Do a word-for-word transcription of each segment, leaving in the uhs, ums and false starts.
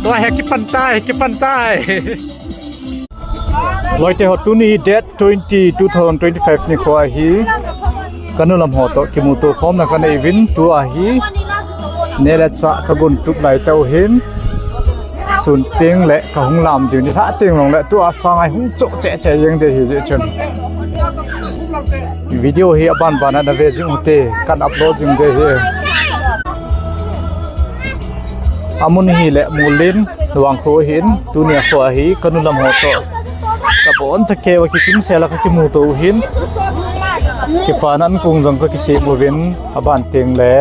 Wah, he kipan tai, he kipan tai. Loite ho, tuni date twenty, two thousand twenty-five nikho ahi. Kanu lam ho toh kimuto khomna kanei uvin, tua hi neh le chah kagon tup lai tah u ahin. Sun teng le kahung lam diu, nilhah teng long le tua sanga hung choh cheh cheh jeng ding ahi jeh chun. Video hi aban ban a nave jing ute, kan upload jing ding ahi. Amun hi le Mulin, Luangkho ahin, tunia kho ahi, kanu lam ho toh kabon chakeu a kikim sel a kakimuto u ahin. Kipana ankong jong kakisem uvin, aban teng le,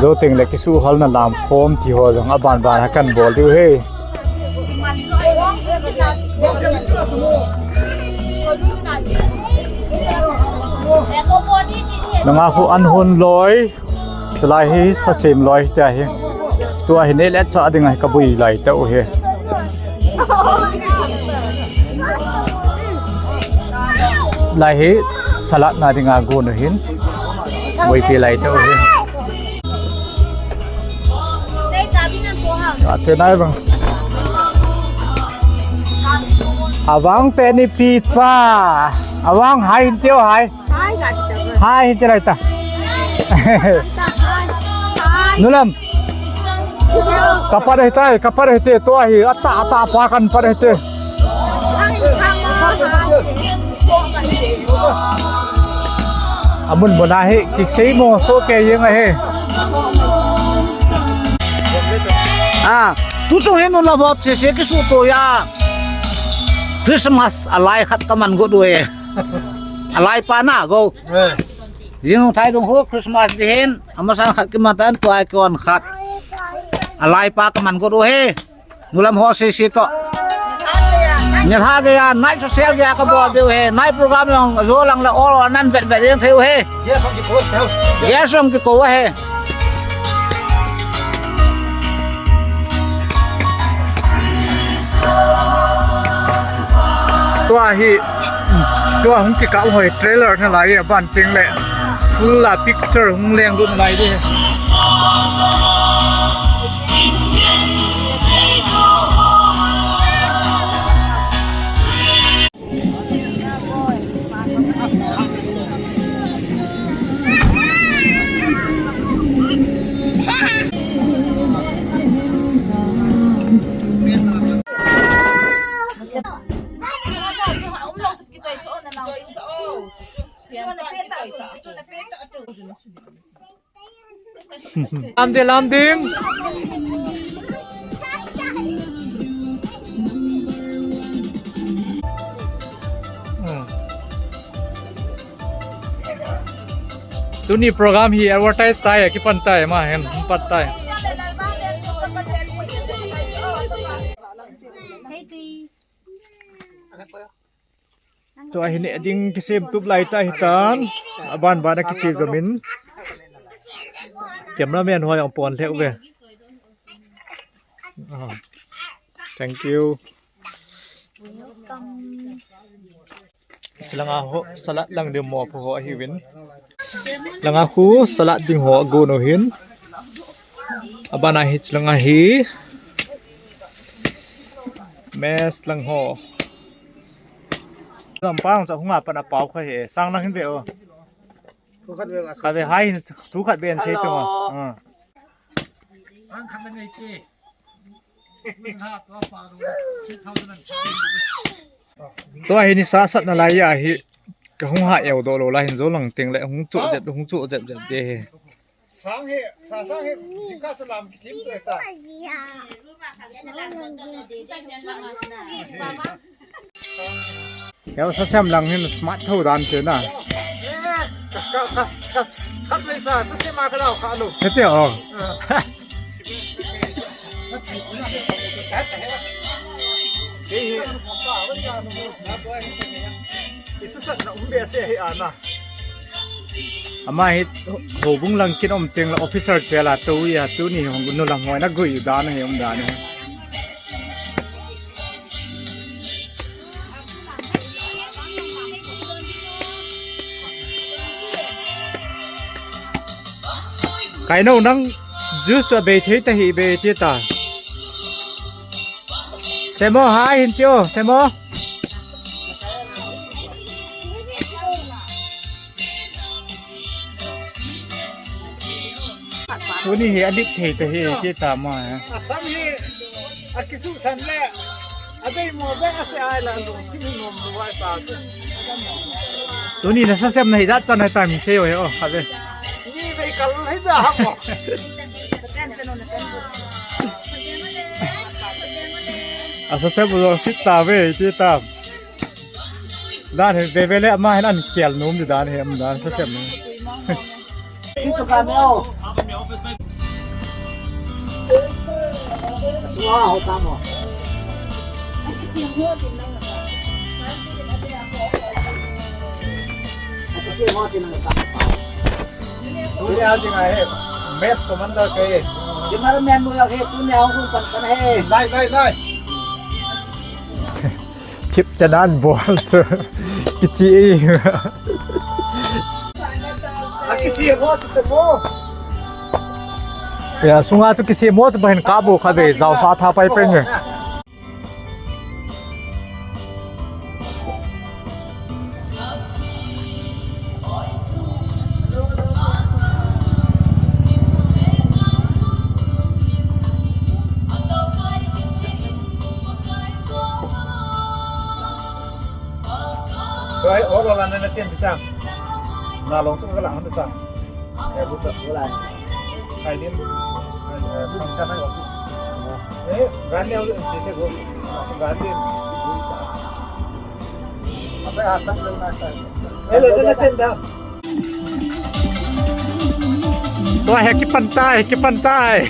jou teng le kisuhol na lam khom ti ho jong aban ban a kan bol diu ahi. Langa khu an hon loi. Chulai hi sa sem loi tia hi. Tua hi neh le chah dinga hi kabui lai tah u ahi. Lai hi salat na dinga gon u ahin. Buipi lai tah u ahi. Ache nai bang. Avang teni pizza. Avang hai hin tio hai. Hai, hiti lai ta. Nulam. Kapat hite, kapat hite, tua hi, ata, ata, pa kan pat hite. Amun bona hi, kisei mo, so ke jeng ahi. Ah, tutu hin nulam ho, sese kisuto ya. Christmas, alai khat kaman got u e. Alai pa na, go. Jing thai dung ho Christmas ding hin, amasan khat kiman tan, tua kon khat. Alai pa kaman got u ahi. Nulam ho sese toh. Nilhah geiya, night social geiya kabol diu ahi. Night program jong, jo lang le ol ol nan vet vet jeng thei u ahi. Guest jong kikou ahi. Tua hi, tua hung kikap hoi trailer nalai aban teng le full a picture hung lenglut nalai ding. Lam ding, lam ding. Hmm. Tuni program hi advertise tai, kipan tai, ama hin, pat tai. Tua hi neh ding kisem tup lai ta hitan. Aban ban a kiche jomin. Cameraman ho jong pon lheh uve. Ah, thank you. Langa ho salad lang ding mo pho ho ahiuvin. Langa khu salad ding ho agon u ahin. Abana hi chulanga hi mess lang ho. Lampang cha hunga pan a pau kha he. Sang nang hin ve o. Kave hai hin thu khat ben sei tu. Hello. Ah. Sang khat le nei ti. Tua hi nisa satna lai a hi ka hung ha eu doh lou lai hin jo lang teng le hung chu jep, hung chu jep jep de he. Sang hi, sa sang hi, jingkah salam kithim tu ta. Keu sa sem lang hin smart tho dan te na. Ka, ka, ka, ka, ka, sa, sa sem a ka lau kha lo. Hete o. Ah. Ama hi houbung lang kin um teng le officer chela tou a tuni hung nu lam hoi na gui dan hi um dan hi. Kaino nang juice chu abei thei ta hi bei ti ta. Semo, hai, hin tio, Semo. Tuni hi adip thei ta hi, ti ta ma. Asam hi, akisusan le, adei mo be ase ai la lo, ti nom lo ai pa. Tuni na sa sem na hi dat chan hai ta mi se yo, o, ha le. Ni ve kal hai da ha mo. Asa sem lo sit ta ve, ti ta. Dan he, ve ve le ama he an kial nom di dan he, am dan sa sem. Itu kami o. Tua ho kamo. Ati si ho ti nang ka. Tuni a ding a he, mess commander ka he. Di mara men mo ya he, tuni a ho pan kan he. Lai, lai, lai. Thip chanan bol chu. Kichi e. Akisi mo tu mo. Ya, sunga tu kisi mo tu bahin kabu kha de, jao sa tha pai pen ne. Rồi, ủa, lo là nên là trên thì sao? Là lộn xuống cái lặng nó sao? Ê, bút tật của lại. Hai điểm. Hai, ê, bút làm sao hay là bút? Ê, gắn đeo luyện chỉ thế của. Gắn đeo. Bút sao? Apa yang akan lu nasa? Ê, lo là trên đó. Tua he kipan tai, he kipan tai.